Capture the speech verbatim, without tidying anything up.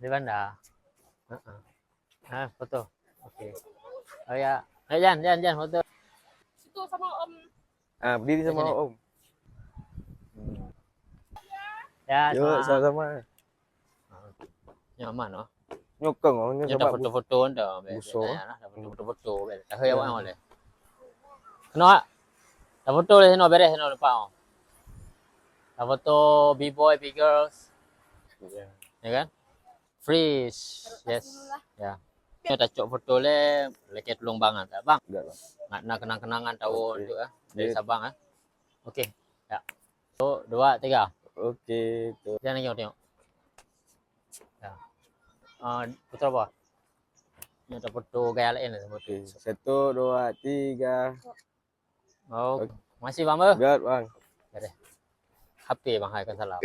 Di Banda. Heeh. Ha, foto. Okey. Oh ya. Eh, Jan, Jan, Jan, foto. Situ sama Om. Ah, berdiri sama Om. Ya, yuk, sama-sama. Nyoe aman, oh. Nyoe keng, oh, nyoe. Nyoe sabab foto-foto dah, buso. Dah foto-foto, dah. Dah ya, awak boleh. Kena, dah foto leh, kena beres, kena lepas, oh. Dah foto B-boy, B-girls. Ya. Ya kan? Freeze. Yes. Ya. Nyoe tacok foto leh, lakèe tulông bang, ah, bang. Enggak, Bang. Nak na kenang-kenangan tahun tu, eh. Dari Sabang, eh. Okey. Ya. Satu, dua, tiga. Okey, tu. Jangan tengok, tengok. Ya. Ah, foto apa? Nyoe foto gaya lain lah, foto. Okey, satu, dua, tiga. Oh, okey. Makasih, Bang, beuh. Göt, Bang. Göt deh. H P Bang hai kan salah.